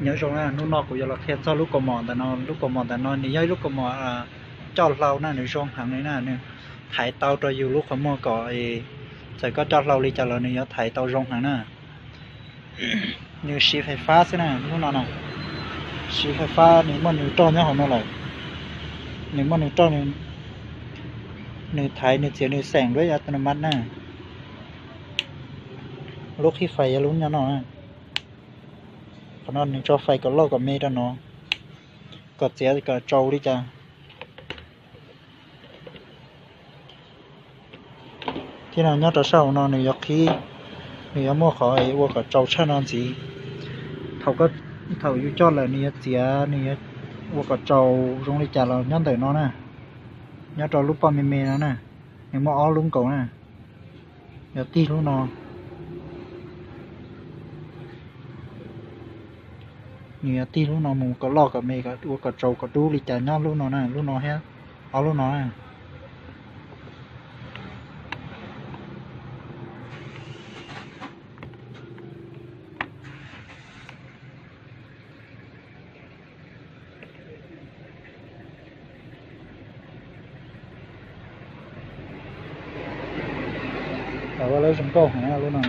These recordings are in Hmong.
Nyob zoo na, hnub no kuv yuav los qhia txog lub kaus mom ntawm no. Lub kaus mom ntawm no nws yog ib lub kaus mom coj hlau na, nws zoo heev li na, nws thaiv tau rau yus lub qhov muag kom txawm koj coj hlau li cas los nws yuav thaiv tau zoo heev na. Nws siv fais fab xwb na, lub no na, siv fais fab, nws muaj nws roj nyob hauv no lawm. Nws muaj nws roj, nws thaiv nws txiav nws xeem dua yam tau na mas na. Lub qhib fais yog lub nyob no na. Qhov no nws tso fais kom loj kom me rau no, kom txiav kom tsau li cas. Thiab no nyob rau sab hauv no nws yuav qhib, nws yuav muaj qhov ua kom tsau tshaj no ntxiv. Thaum, thaum yus coj lawm nws yuav txiav, nws yuav ua kom tsau zoo li cas los nyob ntawm no na, nyob rau lub poj me me no na, nws muaj ob lub nkaus na. Yuav tig lub no, nws yuav tig lub no mus kom loj kom me, ua kom tsau kom dub li cas nyob lub no na, lub no thiab ob lub no na. Ua lawv zoo nkauj heev lub no.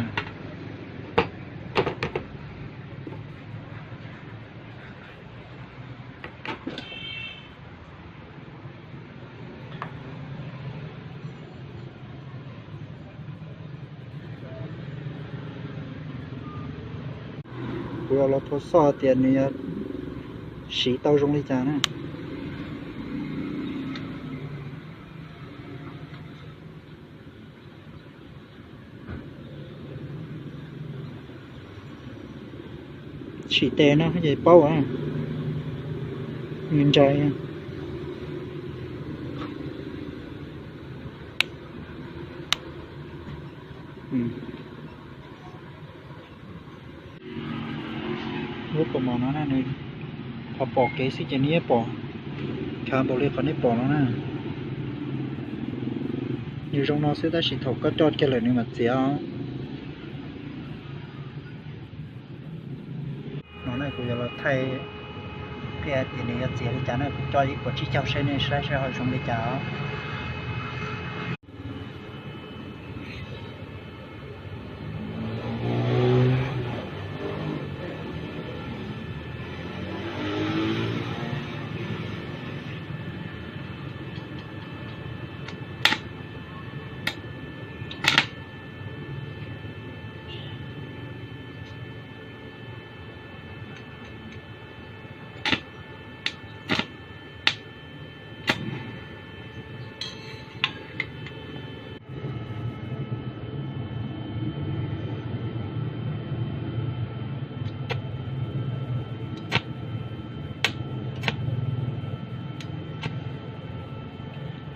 Kuv yuav los thuav xoj tias nws yuav siv tau zoo li cas na. Tsim tes no ces paub, nws ntsais. Lub kaus mom no na, nws qhov pom kev xwb ces nws yeej pom khav npaum li qhov nej pom no na. Nws zoo no xwb tab sis thaum koj coj kiag lawm nws mam txiav. No na kuv yuav los thaij qhia tias nws yuav txiav li cas na, kuv coj ib puas tsib caug saib nej saib saib ho zoo li cas os.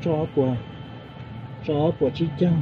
Tso ob puas, tso ob puas tsib caug.